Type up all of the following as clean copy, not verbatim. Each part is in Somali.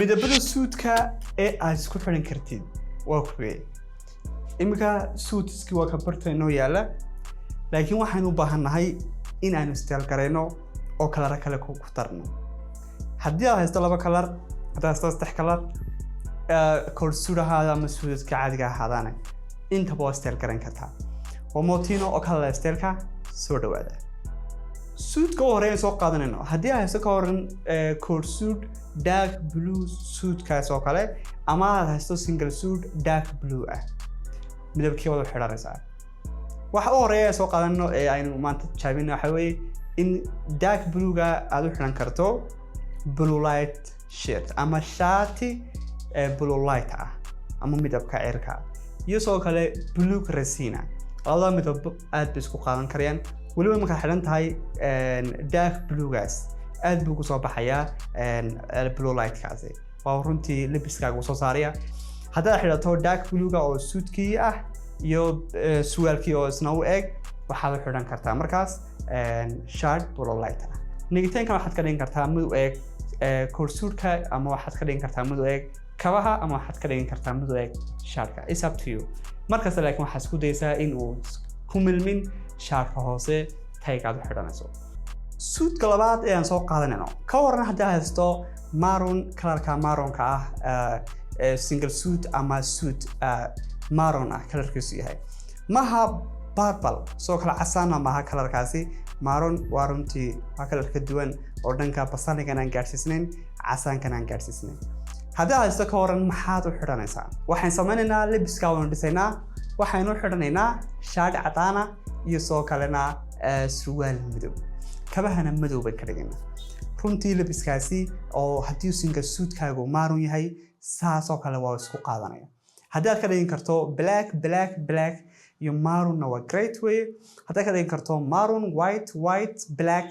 Midabada suudka ee aad isku xidhan kartid waa kuwee? Iminka suitiskii waa ka barta inoo yaala, laakiin waxaynu u baahannahay in aanu style garayno oo coloro kale ku darno. Haddii aad haysto laba color, haddaad haysto saddex color, coat suit ahaada ama suudadka caadiga ahaadaane, intaba waa style garayn kartaa. Waa Motino oo kala styleka. Soo dhawaada. Suudka u horeeyan soo qaadanayno, haddii aad haysto ka horan coat suit dark blue, suudkaas oo kale, ama aad haysto single suit dark blue ah, midabkii waad u xidhanaysaa. Waxa u horeeya ee soo qaadanno ee aynu maanta tijaabino waxa weeye in dark bluega aad u xidhan karto blue light shirt ama shaati blue light ah ama midabka cirka, iyo sidoo kale blue resina. Labada midab aad bay isku qaadan karayaan. Weliba markaad xidhan tahay dark bluegaas, aad buu kusoo baxayaa blue lightkaasi. Waa runtii labiskaaga uu soo saaraya. Haddaad xidhato dark bluega oo suudkii ah iyo surwaalkii oo isna u eg, waxaad u xidhan kartaa markaas shirt blue light ah. Necktie-kan waxaad ka dhigin kartaa mid u eg coat suitka, ama waxaad ka dhigin kartaa mid u eg kabaha, ama waxaad ka dhigin kartaa mid u eg shirtka. Is up to you markasta, laakiin waxaad isku daysaa in uu ku milmin shaarka hoose tie-ga aad u xidhanayso. Suudka labaad ee aan soo qaadanayno, ka waran haddii aad haysto maroon, colorka maroonka ah, single suit ama suit maroon ah colorkiisu yahay? Maha purple, sidoo kale casaana maaha colorkaasi. Maroon waa runtii waa color ka duwan oo dhanka basaligan aan gaadhsiisnayn, casaankan aan gaadhsiisnayn. Haddii aad haysto ka waran, maxaad u xidhanaysaa? Waxaan sameynaynaa lebiska waanu dhisaynaa. Waxaynu u xidhanaynaa shaadh cadaana iyo sidoo kalena surwaal madow, kabahana madow bay ka dhigaynaa. Runtii labiskaasi oo haddii single suitkaagu maroon yahay, saasoo kale waa isku qaadanaya. Haddii aad ka dhigin karto black, black, black iyo maroonna, waa great way. Haddaad ka dhigin karto maroon, white, white, black,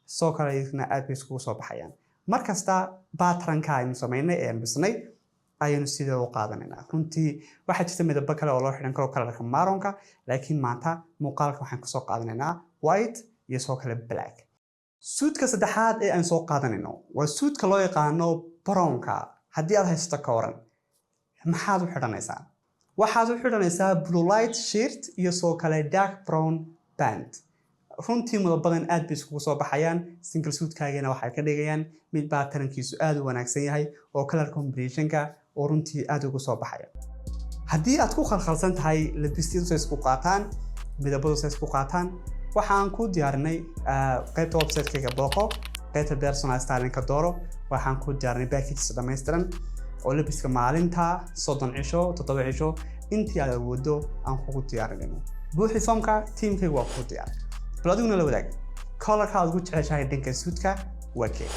soo kale iyaguna aad bay iskugu soo baxayaan. Mar kasta patternka aynu samaynay ee aan dhisnay ayaynu sidee u qaadanaynaa. Runtii waxaa jirta midabo kale oo loo xidhan karo colorka maroonka, laakiin maanta muuqaalka waxaan kusoo qaadanaynaa white iyo soo kale black. Suudka saddexaad ee aan soo qaadanayno waa suudka loo yaqaano brownka. Haddii aad haysato ka waran, maxaad u xidhanaysaa? Waxaad u xidhanaysaa blue light shirt iyo soo kale dark brown pant. Runtii mudabadan aad bay iskugu soo baxayaan. Single suitkaagina waxay ka dhigayaan mid patternkiisu aad u wanaagsan yahay oo color combinationka oo runtii aad ugu soo baxaya. Haddii aad ku khalkhalsan tahay labisyadu say isku qaataan, midabadu say isku qaataan, waxaan ku diyaarinay qaybta website-kayga. Booqo qaybta personal styling-ka dooro. Waxaan ku diyaarinay packages dhammaystiran oo labiska maalinta, 30 cisho, 7 cisho, intii aad awooddo aan kugu diyaarinayno. Buuxi foomka, teamkayga waa kuu diyaar. Bal adiguna la wadaag colorka aad ugu jeceshahay dhanka suudka waa kee?